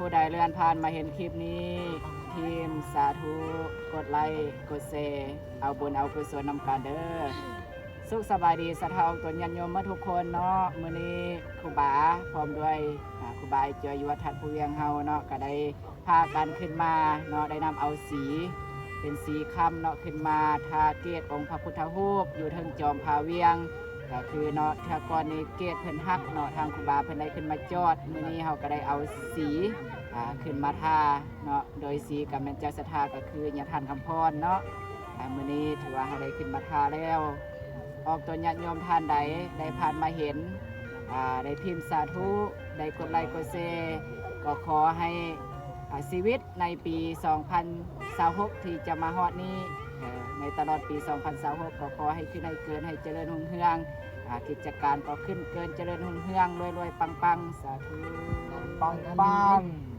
ຜູ້ໃດເລື່ອນຜ່ານມາເຫັນຄລິບນີ້ ພິມສາທຸ ກົດໄລ ກົດແຊ ເອົາບຸນເອົາກຸສົນນຳກັນເດີ. ສຸກສະບາຍດີສັດທາອອກຕົນຍາດໂຍມໝົດທຸກຄົນເນາະ. ມື້ນີ້ຄູບາພ້ອມດ້ວຍ ອາ ຄູບາອາຈານຢູ່ວັດທາດພູວຽງເຮົາເນາະ ກະໄດ້ພາກັນຂຶ້ນມາເນາະ ໄດ້ນຳເອົາສີ ເປັນສີຄຳເນາະ ຂຶ້ນມາທາເກດອົງພະພຸດທະຮູບຢູ່ເທິງຈອມຜາວຽງ. ກະຄືເນາະ ເທື່ອກ່ອນນີ້ເກດເພິ່ນຫັກເນາະ ທາງຄູບາເພິ່ນໄດ້ຂຶ້ນມາຈອດ. ມື້ນີ້ເຮົາກະໄດ້ເອົາສີ ອາ ຂຶ້ນມາທາເນາະ ໂດຍສີກະແມ່ນເຈົ້າສັດທາ ກະຄືຍາທ່ານຄຳພອນເນາະ. ອາ ມື້ນີ້ຖືວ່າເຮົາໄດ້ຂຶ້ນມາທາແລ້ວ. ອອກຕົນຍາດໂຍມທ່ານໃດໄດ້ຜ່ານມາເຫັນ ອາ ໄດ້ພິມສາທຸ ໄດ້ກົດໄລກົດແຊ ກໍຂໍໃຫ້ ອາ ຊີວິດໃນປີສອງພັນຊາວຫົກທີ່ຈະມາຮອດນີ້ ເອີ ໃນຕະຫຼອດປີສອງພັນຊາວຫົກ ກໍຂໍໃຫ້ຂຶ້ນໃຫ້ເກີນ ໃຫ້ຈະເລີນຮຸ່ງເຮືອງ ອາ ກິດຈະການກໍຂຶ້ນເກີນ ຈະເລີນຮຸ່ງເຮືອງ ລວຍໆ ປັງໆ ສາທຸ. ປັງໆ.